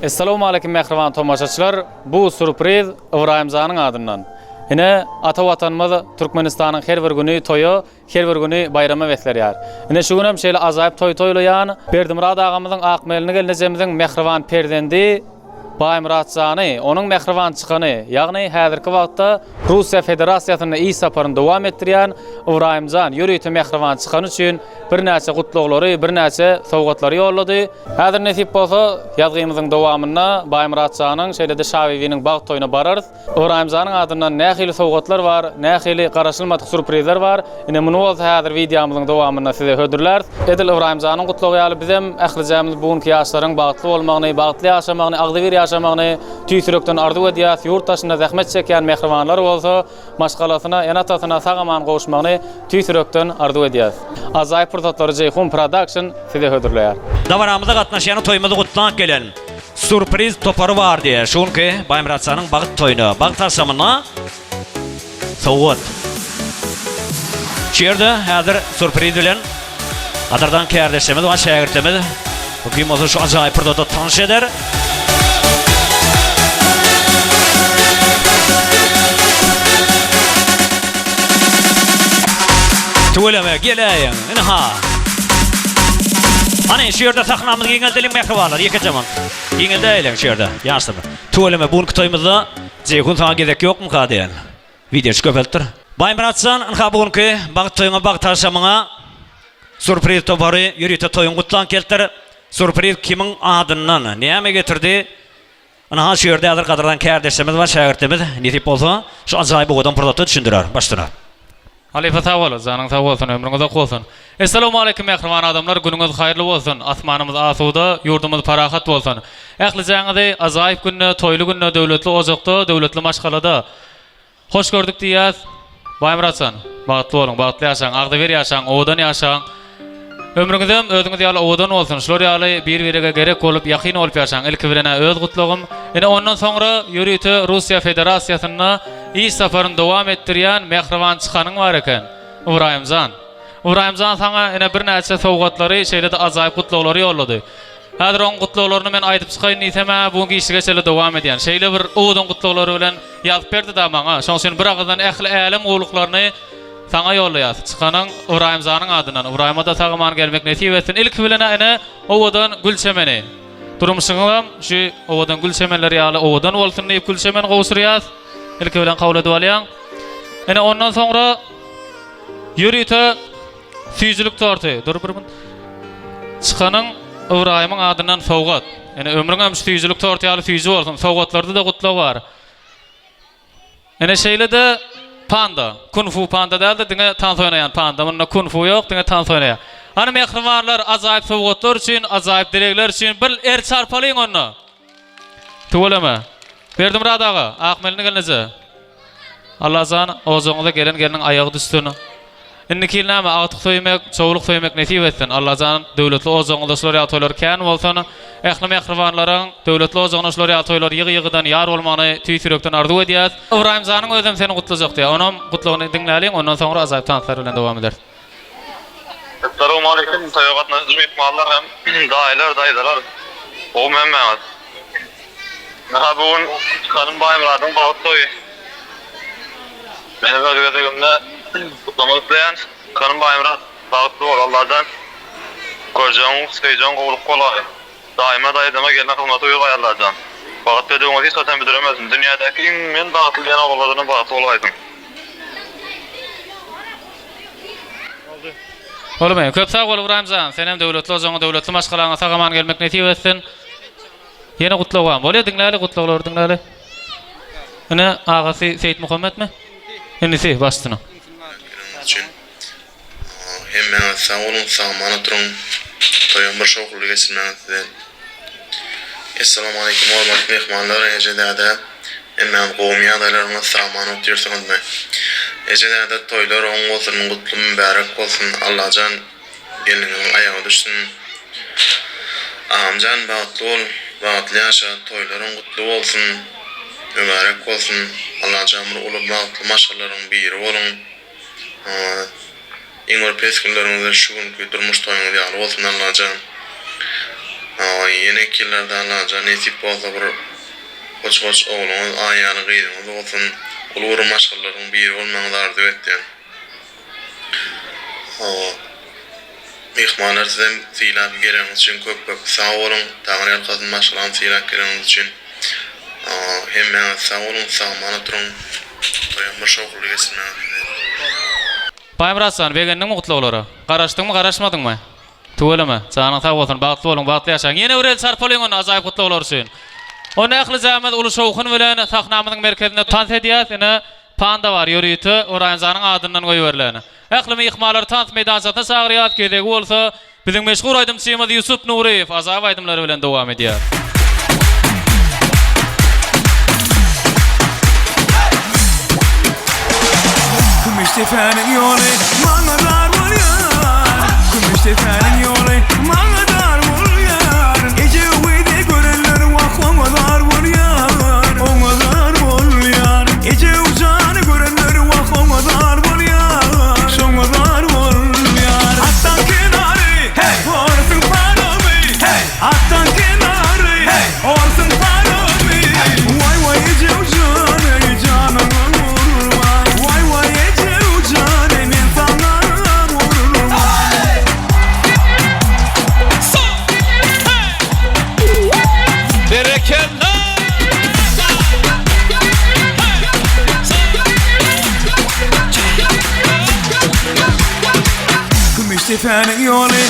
Essalawmaleýkim mähriban tomaşaçylar! Bu sürpriz Ybraýymjanyň adyndan. Ine, ata Watanymyz Türkmenistanyň her bir güni toýa, her bir güni baýrama beslenýär. Ine, şu günem şeýle ajaýyp toý toýlaýan Berdimyrat agamyzyň, Akmelini gelnejemiziň mähriban perzendi Baýmyratjany, onuň mähriban çykany, ýagny häzirki wagtda Russiýa Federasiýasynda iş saparyny dowam etdirýän Ybraýymjan ýörite mähriban çykany üçin birnäçe gutlaglary, birnäçe sowgatlary ýollady. Häzir nesip bolsa, ýazgymyzyň dowamynda Baýmyratjanyň, şeýle-de Şabibiniň bagt toýuna bararys. Ybraýymjanyň adyndan nähili sowgatlar bar, nähili garaşylmadyk sýurprizler bar, ine muny bolsa häzir wideomyzyň dowamynda size hödürläris. Edil Ybraýymjanyň gutlagy ýaly bizem ählijämiz bu günki ýaşlaryň bagtly bolmagyny, bagtly ýaşamagyny, agzybir ýaşamagyny tüýs ýürekden arzuw edýäs. Ýurt daşynda zähmet çekýän mähribanlar bolsa maşgalasyna, ene-atasyna sag-aman gowuşmagyny tüýs ýürekden arzuw edýäs. Ajaýyp pursatlary Jeýhun Production size hödürleýär. Dabaramyza gatnaşýan toýumyzy gutlap gelen Surpriz topary bar diýýär. Şu günki Baýmyratjanyň bagt toýuna, bagt agşamyna sowgat. Şu ýerde häzir surpriz bilen gadyrdan kärdeşlerimiz bar, şägirtlerimiz. Bu kim bolsa şu ajaýyp pursatda tanyş eder. Tüweleme, geläýiň. Ynha. Hany, şu ýerde sahnamyzy giňeldeliň mähribanlar, ýekeje man. Giňeldäýeliň şu ýerde, ýaşlar. Tüweleme, bu günki toýumyzda Jeýhun saňa gezek ýokmuka diýen. Wideoçy köpelipdir. Baýmyrat jan, ynha bu günki bagt toýuňa, bagt agşamyňa Surpriz topary ýörite toýuňy gutlan gelipdir. Surpriz kimiň adyndan, näme getirdi? Ynha şu ýerde häzir gadyrdan kärdeşlerimiz bar, şägirtlerimiz. Nesip bolsa, şu ajaýyp owadan pursatda düşündirer. Başlana. Halypa sag bol, janyň sag bolsun, ömrüň uzak bolsun. Essalawmaleýkim mähriban adamlar, günüňiz haýyrly bolsun, asmanymyz asuda, ýurdumyz parahat bolsun. Ählijäňizi ajaýyp günde, toýly günde, döwletli ojakda, döwletli maşgalada hoş gördük diýýäs. Baýmyrat jan, bagtly boluň, bagtly ýaşaň, agzybir ýaşaň, owadan ýaşaň. Ömrüňizem özüňiz ýaly owadan bolsun, şular ýaly bir-birege gerek bolup, ýakyn bolup ýaşaň. Ilki bilen-ä öz gutlagym. Ine ondan soňra ýörite Russiýa Federasiýasynda iş saparyny dowam etdirýän mähriban çykanyň bar eken, Ybraýymjan. Ybraýymjan saňa ine birnäçe sowgatlary, şeýle-de ajaýyp gutlaglary ýollady. Häzir oň gutlaglaryny men aýdyp çykaýyn diýsem-ä, bu gün giçlige çenli dowam edýän. Şeýle bir owadan gutlaglary bilen ýazyp berdi-dä maňa. Şoň üçin bir agyzdan ähli älem gowulyklaryny saňa ýollaýas. Çykanyň Ybraýymjanyň adyndan. Ybraýyma-da sag-aman gelmek nesip etsin. Ilki bilen-ä ine, owadan gül çemeni. Durmuşyňyzam şu owadan gül çemenler ýaly owadan bolsun diýip gül çemen gowşurýas. Ilki bilen kabul edip alýaň. Ine ondan soňra ýörite Süýjülik torty. Dur bir gün. Çykanyň Ybraýymyň adyndan sowgat. Ene ömrüňem şu süýjülik torty ýaly süýji bolsun. Sowgatlarda-da gutlag bar. Ene şeýle-de panda. Kun fu panda däl-de diňe tans oýnaýan panda. Munda kun fu ýok, diňe tans oýnaýar. Hany mähribanlar, ajaýyp sowgatlar üçin, ajaýyp dilegler üçin bir el çarpalyň onda. Tüweleme. Berdimyrat aga, Akmelini gelneje. Allajan ojagyňyza gelen gelniň aýagy düşsün. Indiki ýyl näme agtyk söýmek, çowluk söýmek nesip etsin. Allajan döwletli ojagyňyzda şular ýaly toýlar kän bolsun. Ähli mähribanlaryň döwletli ojagyna şular ýaly toýlar ýygy-ýygydan ýar bolmagyny tüýs ýürekden arzuw edýäs. Ybraýymjanyň özem seni gutlajak diýýär. Onam gutlagyny diňläliň, ondan soňra ajaýyp tanslar bilen dowam ederis. Essalawmaleýkim toýa gatnaşyjy myhmanlar hem daýylar daýzalar gowmy hemmäňiz. Ynha bu gün çykanym Baýmyradyň bagt toýy. Menem öz gezegimde gutlamak isleýän. Çykanym Baýmyrat bagtly bol Allajan görjegiň söýjegiň gowluk bolaý. Daýyma daýzama gelne hyzmata buýurgaý Allajan. Bagt bedewiňiz hiç haçan büdremesin. Dünýädäki iň men bagtly diýen ogullardanam bagtly bolaýsyň. Bolmy. Köp sag bol Ybraýym jan. Senem döwletli ojagyňa, döwletli maşgalaňa sag-aman gelmek nesip etsin. Ýene gutlag barmy? Bolýa diňläli gutlaglary diňläli. Ine agasy Seýitmuhammetmi? Inisi başsyna. Geleniňiz üçin hemmäňiz sag boluň sag-aman oturyň toýam bir şowhunly geçirmäňiz size. Essalamualeýkum hormatly myhmanlar eje däde hemmäňiz gowumy ýagdaýlaryňyz sag-aman otyrsyňyzmy eje däde toýlar oň bolsun gutly mübärek bolsun Allajan gelniňiziň aýagy düşsün agamjan bagtly bol bagtly ýaşa toýlaryň gutly bolsun mübärek bolsun Allajan bir uly bagtly maşgalalaryň biri boluň Iň bir pes günleriňizde şu günki durmuş toýuňyz ýaly bolsun Allajan. Ýeneki ýyllarda Allajan nesip bolsa bir hoş-hoş ogluňyz, aý ýaly gyzyňyz bolsun. Uly bir maşgalalaryň biri bolmagyňyzy arzuw etýän. Myhmanlar sizem sylap geleniňiz üçin köp köp sag boluň. Taňryýalkasyn maşgalamy sylap geleniňiz üçin. Hemmäňiz sag boluň, sag-aman oturyň. Toýam bir şowhunly geçirmegiňizi dileýän. Baýmyrat jan, begendiňmi gutlaglara? Garaşdyňmy, garaşmadyňmy? Tüweleme, janyň sag bolsun, bagtly boluň, bagtly ýaşaň. Ýene bir el çarpalyň onda ajaýyp gutlaglar üçin. Onda ählijämiz uly şowhun bilen sahnamyzyň merkezinde tans edýäs. Ine, panda bar ýörite Oraýanjanyň adyndan goýberilen. Ähli myhmanlary tans meýdançasyna çagyrýas, gezegi bolsa biziň meşhur aýdymçymyz Ýusup Nuryýew ajaýyp aýdymlary bilen dowam edýär. Kümüşdepäniň ýoly maňa dar bolýar Kümüşdepäniň ýoly maňa dar bolýar Eje öwezi görenler wah oňa zar bolýar Oňa zar bolýar Eje jany görenler wah oňa zar bolýar Şoňa zar bolýar Atdan kenary hey Orsuň paromy hey Atdan kenary hey Orsuň paromy Waý waý eje jan ey janyňa gurban Waý waý eje jan ey men saňa gurban Berekella! Kümüşdepäniň ýoly.